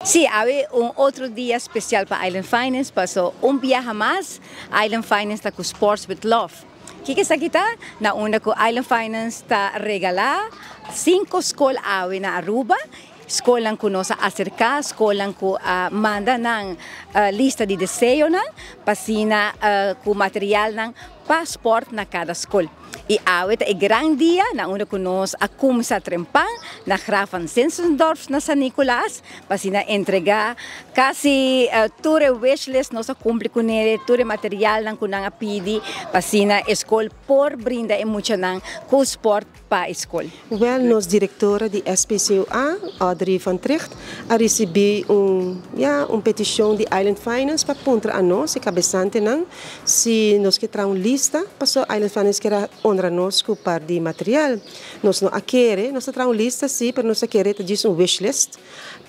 Si, awe un otro dia special pa Island Finance, paso un biaha mas, Island Finance ta cu Sports with Love. Kico esaki ta? Na unda cu Island Finance ta regala cinco scol awe na Aruba, scolnan cu nos a acerca, scolnan cu a manda nan lista di deseonan, pa asina cu materialnan pa sport na cada scol. Y awe ta e gran dia na unda cu nos a cuminsa trempan na Graf van Zinzendorf na San Nicolas pa asina entrega casi tur e wishlist nos a cumpli cune, tur e materialnan cu nan a pidi pa asina e scol por brinda e muchanan cu sport pa e scol. Wel, nos directora di SPCUA, Audrey van Tricht, a ricibi un, ya, un peticion di Island Finance pa puntra a nos, e cabesantenan, si nos ke traha un lista, paso Island Finance kier a honra nos cu par di material. Nos no a kere, nos a traha un lista si, pero nos a kere ta djis un wishlist.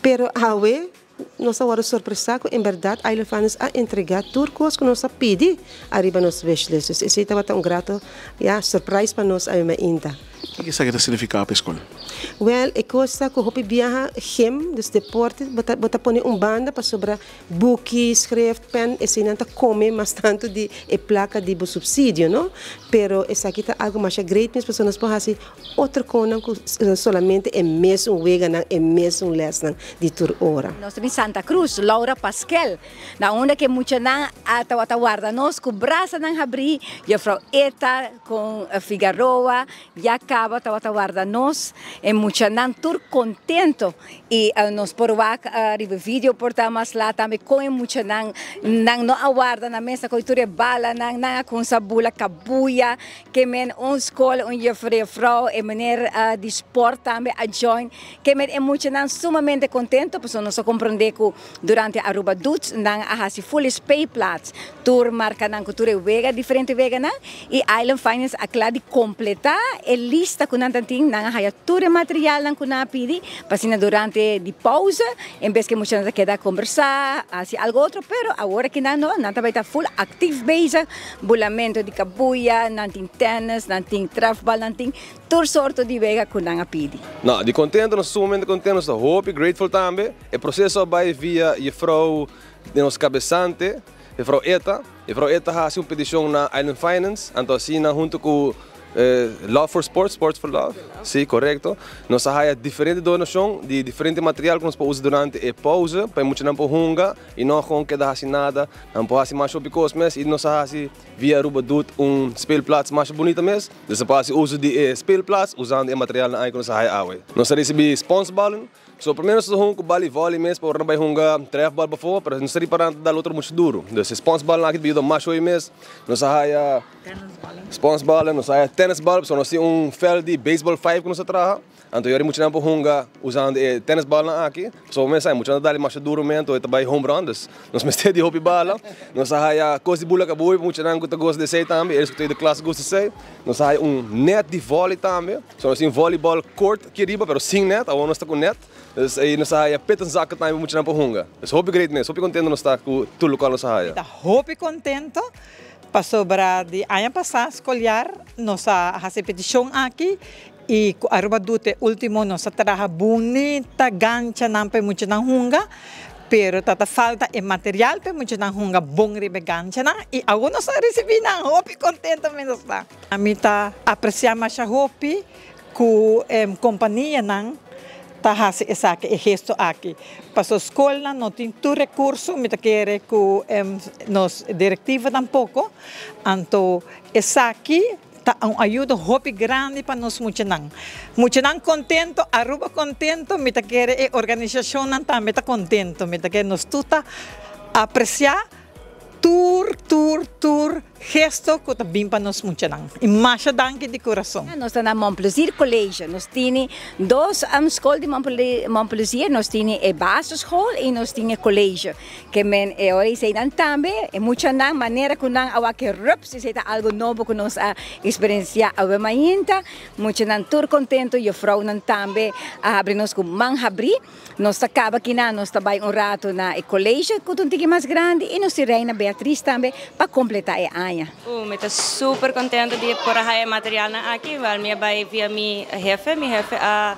Pero awe nos a worde sorpresa cu en berdad Island Finance a entrega tur cos cu nos a pidi ariba nos wishlist. Dus esey tabata un grato, ya, surprise pa nos awe mainta. Kiko esaki ta signifiká pa e skol? Wèl, e kos ta ku hopi biaha gym, dus deporte, bo ta bo ta pone un banda pasobra buki, schrift, pen, eseinan ta kome mas tantu di e plaka di bo supsidio, no? Pero esaki ta algu masha great mes pasobra nos por hasi otro konan ku solamente e mesun weganan, e mesun lèsnan di tur ora. Nos ta bin Santa Cruz, Laura Paskel, na unda ku e muchanan a tabata warda nos ku brasanan habrí, Juffrouw Eta ku Figaroa ya caba tabata warda nos, e muchanan tur contento y nos por wak riba video por ta mas laat tambe con e muchanan nan no a warda nan mes a coge tur e balanan, nan a cunsa bula cabuya ke men un scol un juffrouw e meneer di sport tambe a join ke men e muchanan sumamente contento pasobra nos a comprende cu durante Aruba Doet nan a haci full e speelplaats tur marcanan cu tur e wega diferente weganan. Y Island Finance a kla di kompletá e lista ku nan ta tin. Nan a haya tur e materialnan ku nan a pidi pa asina durante di pauze en bes ku e muchanan ta keda kombersá, hasi algu otro, pero awor aki nan no, nan ta bai ta full aktif bezig, bulamento di kabuya, nan tin tennis, nan tin trèfbal, nan tin tur sorto di wega ku nan a pidi. No, di kontento, nos ta sumamente kontento, nos ta hopi grateful tambe. E proseso a bai via jefrou di nos kabesante. Juffrouw Eta, Juffrouw Eta hasi un peticion na Island Finance, anto asina hunto cu Love for Sports, Sports for Love, si corecto, nos a haya diferente donacion di diferente material cu nos por usa durante e pauze pa e muchanan por hunga y no gewoon keda hasi nada, nan por hasi mas hopi cos mes y nos a hasi via Aruba Doet un speelplaats masha bunita mes, dus nan por hasi uso di e speelplaats usando e materialnan ay cu nos a haya awe. Nos a ricibi sponsballen. So prome nos ta hunga ku bal i vòli mes pa ora nan bai hunga trèfbal pafó, pero nos ta ripará nan ta dal otro muchu duru. Dus e sponsbalnan aki ta yuda mas hopi mes. Nos a haya sponsbalnan, nos a haya tènisbal, pasobra nos tin un vèlt di beisbòl fijf ku nos a traha. Anto yori muchanan por hunga usando e tènisbalnan aki. Pasobra bo mes sa e muchanan ta dal masha duru mes, anto e ta bai home run, dus nos mester di hopi bala. Nos a haya kos di bula kabui pa muchanan ku ta gosta di esei tambe, eres ku ta yu di klas gusta esei. Nos a haya un nèt di vòli tambe. So nos tin volleyball court aki riba pero sin net, awor nos ta ku net. Dus ei nos a haya pet en zakken tambe muchanan por hunga. Dus hopi great mes, hopi kontento nos ta ku tur lokual nos a haya. Mi ta hopi kontento pasobra di aña pasá skoliar nos a hasi e petishon aki i ku Aruba Doet e ultimo nos a traha bunita ganchanan pa e muchanan hunga. Pero ta ta falta e material pa e muchanan hunga bon riba e ganchanan i awor nos a risibí nan hopi kontento mi nos ta. Mi ta apresiá masha hopi ku e kompanianan ta hasi esaki, e gesto aki. Pasobra skolnan no tin tur rekurso, mi ta kere ku nos direktiva tampoko. Anto esaki ta un ayudo hopi grandi pa nos muchanan. Muchanan kontento, Aruba kontento, mi ta kere e organisashonnan tambe ta kontento. Mi ta kere nos tur ta apresiá tur, tur, tur gesto ku ta bin pa nos muchanan. I masha danki di kurason. Nos ta na Mon Plaisir College. Nos tini dos skol di Mon Plaisir. Nos tini e basisschool i nos tini e college. Ke men e ora esei nan tambe, e muchanan manera ku nan a wak e rups, esei ta algu nobo ku nos a eksperensiá awe mainta. Muchanan tur kontentu, jufrounan tambe a habri nos ku man habrí. Nos ta kaba kinan, nos ta bai un ratu na e koleje ku ta un tiki mas grandi i nos tin Reina Beatriz tambe pa kompletá e aña. Mi ta super kontento di por a haya e materialnan aki. Wèl, mi a bai via mi hefe. Mi hefe a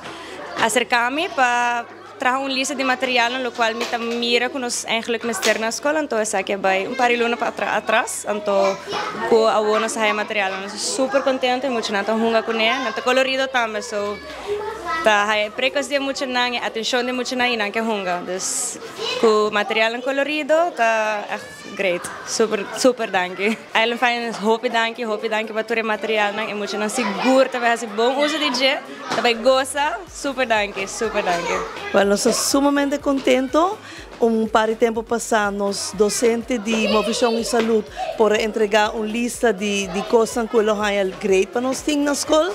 aserká mi pa. Traha un lista di material, locual mi ta mira cu nos eigenlijk mester na scol, anto esaki a bay un par di luna pa atras, anto cu awor nos a haya material. Nos ta super contento y muchanan ta hunga cune, nan ta colorido tambe, so ta haya precos di e muchanan, e atencion di e muchanan y nan ke hunga. Dus cu materialnan colorido ta echt great. Super super danki. Island Finance hopi danki, hopi danki pa tur e materialnan, e muchanan sigur ta bay haci bon uso di dje, ta bay goza. Super danki, super danki. Wel, nos ta sumamente contento. Un par di tempo pasa nos docente di Movishon y Salud por a entrega un lista di di cosnan cu e lo haña great pa nos tin na scol.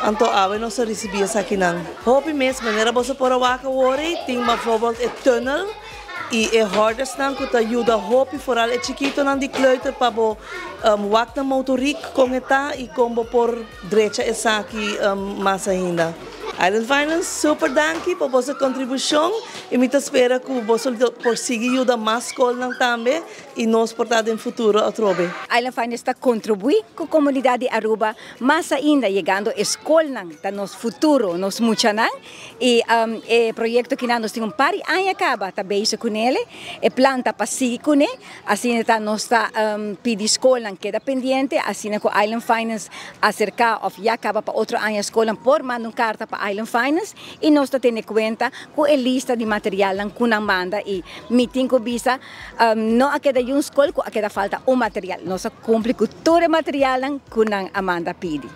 Anto awe nos a ricibi esakinan. Hopi mes, manera boso por a wak awor ei, tin bijvoorbeeld e tunnel y e hordersnan cu ta yuda hopi, vooral e chikitonan di kleuter pa bo wak nan motoriek con e ta y con bo por Drecha esaki mas ainda. Island Finance, super danki pa boso contribucion y mi ta spera cu boso por sigui yuda mas scolnan tambe y nos por ta den futuro atrobe. Island Finance ta contribui cu comunidad di Aruba mas ainda yegando e scolnan ta nos futuro, nos muchanan y e proyecto kinan nos tin un par di aña caba ta bezig cunele, e plan ta pa sigui cune. Asina ta nos ta pidi skolnan keda pendiente, asina ku Island Finance aserká òf ya kaba pa otro aña skolnan por manda un karta pa Island Finance i nos ta tene kuenta ku e lista di materialnan ku nan manda i mi tin ku bisa no a keda yun skol ku a keda falta un material. Nos a kumpli ku tur e materialnan ku nan a manda pidi.